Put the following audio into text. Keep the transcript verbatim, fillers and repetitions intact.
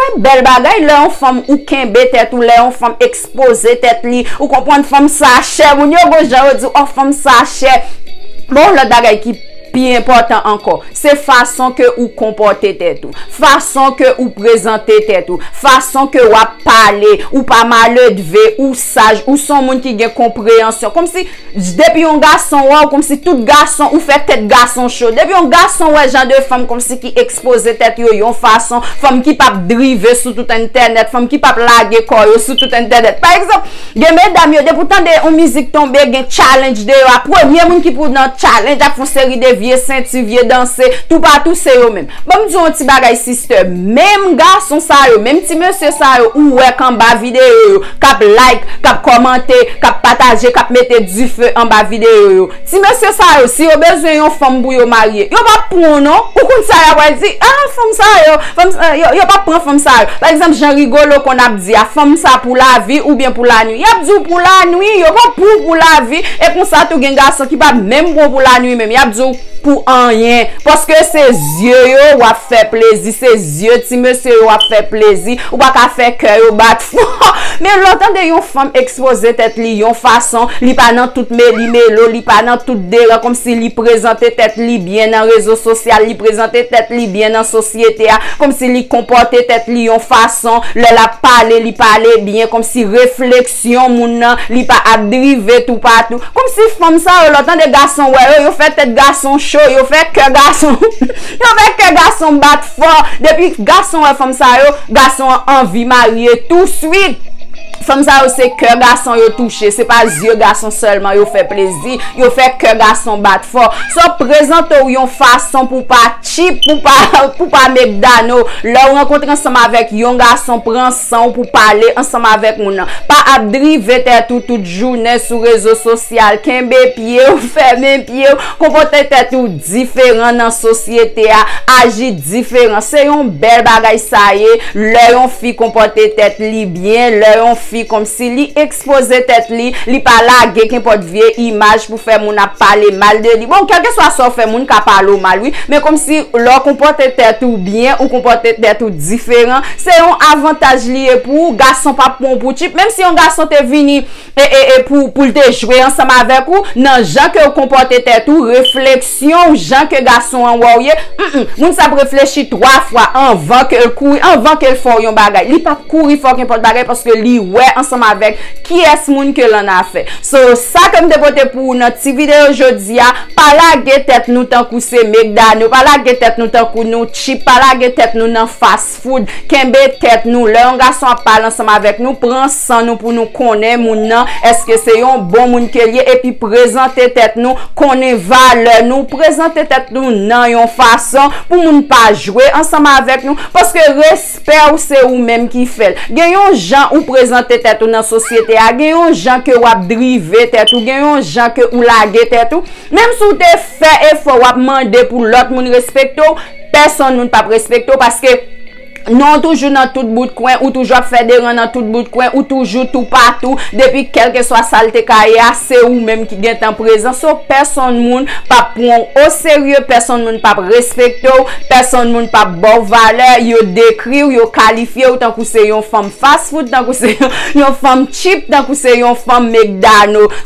Yon bèl bagay lè yon fanm ou kenbe tèt ou, lè yon fanm ekspoze tèt li, ou konprann, fanm sa chè, moun yo gon jan yo di, ò, fanm sa chè. Bon, yon lòt bagay ki pi enpòtan ankò, se fason ke ou konpòte tèt ou, fason ke ou prezante tèt ou, fason ke w ap pale, ou pa maledve, ou saj, ou se yon moun ki gen konpreyansyon. Kòmsi depi yon gason wè w, kòmsi tout gason, ou fè tèt gason cho. Depi yon gason wè jan de fanm kòmsi ki ekspoze tèt yo yon fason, fanm ki p ap drive sou tout entènèt, fanm ki p ap lage kò yo sou tout entènèt. Pa egzanp, gen medam yo, depi w tande yon mizik tonbe, gen challenge deyò a, premye moun ki pou nan challenge ap fè yon seri de vye senti, vye danse, toupatou se yo menm. Ban m di w yon ti bagay, sister, menm gason sa yo, menm ti mesye sa yo, ou wè k anba videyo yo, k ap like, k ap kòmante, k ap pataje, k ap mete dife anba videyo yo. Ti mesye sa yo, si yo bezwen yon fanm pou yo marye, yo p ap pran w non. Ou konn sa y ap pral di? Ah, fanm sa yo, fanm sa yo, yo p ap pran fanm sa yo. Pa egzanp, jan Rigolo konn ap di a, fanm sa pou lavi oubyen pou lanwi. Y ap di w pou lanwi, yo p ap pran w pou lavi. E konsa tou, gen gason ki p ap menm pran w pou lanwi menm. Y ap di w pou anyen. Paske se zye yo w ap fè plezi, se zye ti mesye yo w ap fè plezi. Ou pa ka fè kè yo bat fò. Men lè w tande yon fanm ekspoze tèt li yon fason, li pa nan tout meli melo, li pa nan tout deran, kòmsi li prezante tèt li byen nan rezo sosyal, li prezante tèt li byen nan sosyete a, kòmsi li konpòte tèt li yon fason, lè l ap pale, li pale byen, kòmsi refleksyon moun nan, li pa ap drive toupatou. Kòmsi fanm sa yo, lè w tande gason wè yo, yo fè tèt gason cho, yo fè kè gason, yo fè kè gason bat fò. Depi gason wè fanm sa yo, gason an anvi marye touswit. Fanm sa yo se kè gason yo touche, se pa zye gason sèlman yo fè plezi, yo fè kè gason bat fò. So, prezante w yon fason pou pa cheap, pou pa, pou pa make dano. Lè w rankontre ansanm avèk yon gason, pran san w pou pale ansanm avèk moun nan. Pa ap drive tèt ou tout jounen sou rezo sosyal. Kenbe pye w, fèmen pye w, konpòte tèt ou diferan nan sosyete a, aji diferan. Se yon bèl bagay sa ye, lè yon fi konpòte tèt li byen, lè yon fi kòmsi li ekspoze tèt li, li pa lage kenpòt vye imaj pou fè moun ap pale mal de li. Bon, kèlkeswa sa w fè, moun ka pale w mal, wi, men kòmsi lè w konpòte tèt ou byen, ou konpòte tèt ou diferan, se yon avantaj li ye pou ou. Gason p ap pran w pou cheap, menm si yon gason te vini e, e, e pou, pou l te jwe ansanm avèk ou, nan jan ke w konpòte tèt ou, refleksyon w, jan ke gason an wè w ye, mm, mm, moun sa ap reflechi twa fwa anvan ke l kouri, anvan ke l fè w yon bagay. Li p ap kouri fè w kenpòt bagay paske li wè ansanm avèk kiyès moun ke l annafè. So, sa ke m te pote pou ou nan ti videyo jodi a, pa lage tèt nou tankou se mèg dano, pa lage tèt nou tankou nou cheap, pa lage tèt nou nan fast food. Kenbe tèt nou. Lè yon gason ap pale ansanm avèk nou, pran san nou pou nou konnen moun nan, èske se yon bon moun ke l ye, epi prezante tèt nou, konnen valè nou, prezante tèt nou nan yon fason pou moun pa jwe ansanm avèk nou, paske respè w se ou menm ki fè l. Gen yon jan ou prezante tèt ou nan sosyete a, gen yon jan ke w ap drive tèt ou, gen yon jan ke ou lage tèt ou. Menm si w te fè efò, w ap mande pou lòt moun respekte w, pèsonn moun p ap respekte w, paske non w toujou nan tout bout kwen, ou toujou ap fè deran nan tout bout kwen, ou toujou toupatou, depi kèlkeswa sa l te ka ye a, se ou menm ki gentan prezan. So, pèsonn moun p ap pran w oserye, pèsonn moun p ap respekte w, pèsonn moun p ap ba w valè, yo dekri w, yo kalifye w tankou se yon fanm fast food, tankou se yon, yon fanm cheap, tankou se yon fanm McDonald's.